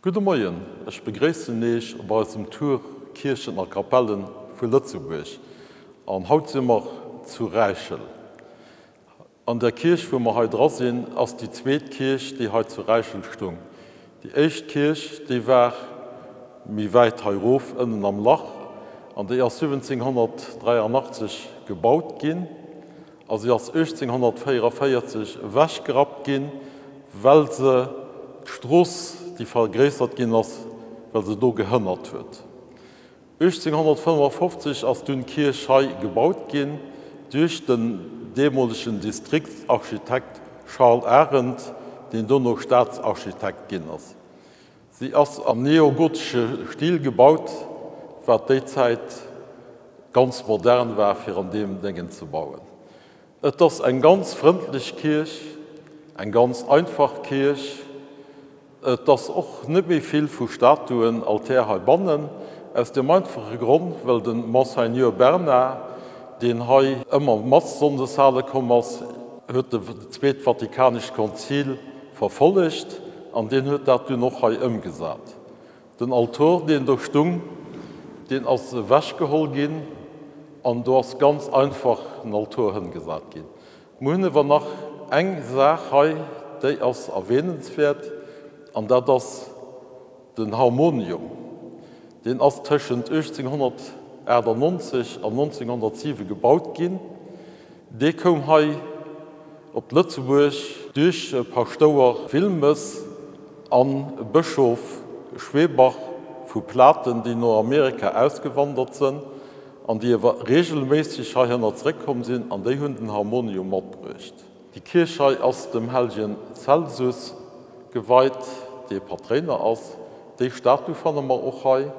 Gudde Moien, ech begréissen Eech op eisem Tour Kierchen a Kapellen vu Lëtzebuerg an haut si mer zu Räichel. An der Kierch wou mer hei dra sinn ass déi zweet Kierch déi hei zu Räichel stung. Déi éischt Kierch déi war méi wäit hei rof ënnen am Lach an déi ass 1783 gebaut ginn. A si ass 1844 ewechgerappt ginn, well se d'Strooss, déi vergréissert ginn ass, well se do gehënnert huet. 1855 ass dunn d'Kierch hei gebaut ginn duerch den deemolegen Distriktsarchitekt Charles Arendt, deen dono Staatsarchitekt ginn ass. Si ass am neogotesche Stil gebaut, wat déi Zäit ganz modern war fir an deem Déngen ze bauen. Et ass eng ganz frëndlech Kierch, eng ganz einfach Kierch. Et ass och net méi vill vu Statuen, Altär heibannen, aus deem einfache Grond, well de Monseigneur Bernard, deen hei ëmmer Mass sonndes hale komm ass, huet de Zweet Vatikanescht Konzil verfollegt an deen huet dat dunn och hei ëmgesat. Den Altor, deen do stung, deen ass ewechgeholl ginn an do ass ganz einfach en Altor hëngesat ginn. Mir hunn ewer nach eng Saach hei, déi ass erwähnenswäert, an dat ass den Harmonium. Deen ass tëschent 1898 an 1907 gebaut ginn. Dee koum hei op Lëtzebuerg duerch Paschtouer Wilmes a Bëschof Schwebach vu Platen, déi no Amerika ausgewandert sënn an déi ewer regelméisseg heihinner zréckkomm sinn, an déi hunn den Harmonium matbruecht. Déi Kierch hei ass dem hellegen Celsus geweit, dee Patréiner ass. Déi Statu fanne mer och hei.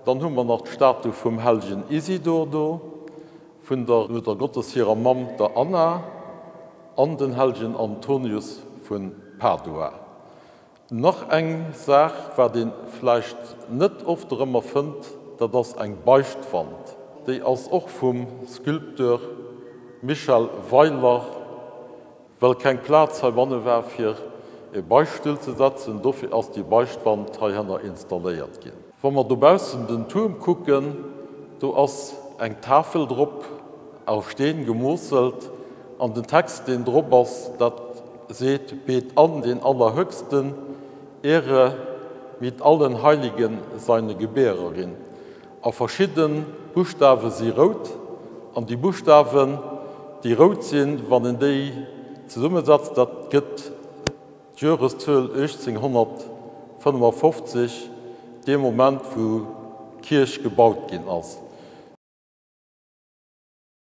Dann hu mer nach d'Statu vum hellegen Isidor do, vun der Muttergottes hirer Mamm, der Anna, an den hellegen Antonius vu Padua. Nach eng Saach, wat ee vläicht net oft erëmmer fënnt, dat ass eng Beichtwand. Déi ass och vum Sculpteur Michel Weiler, well keng Plaz heibanne war fir e Beichtstull ze setzen, dofir ass déi Beichtwand heihanner installéiert ginn. Wa mer dobaussen den Tuerm kucken, do ass eng Tafel drop, a Steen gemoosselt, an den Text deen drop ass, dat seet, Bet an den Allerhöchsten, Ehre mit allen Heiligen seine Gebärerin. A verschidde Buschtawe si rout, an déi Buschtawen déi rout sinn, wann een déi zesummesetzt, dat gëtt d'Joreszuel 1855, dee Moment wou d'Kierch gebaut ginn ass.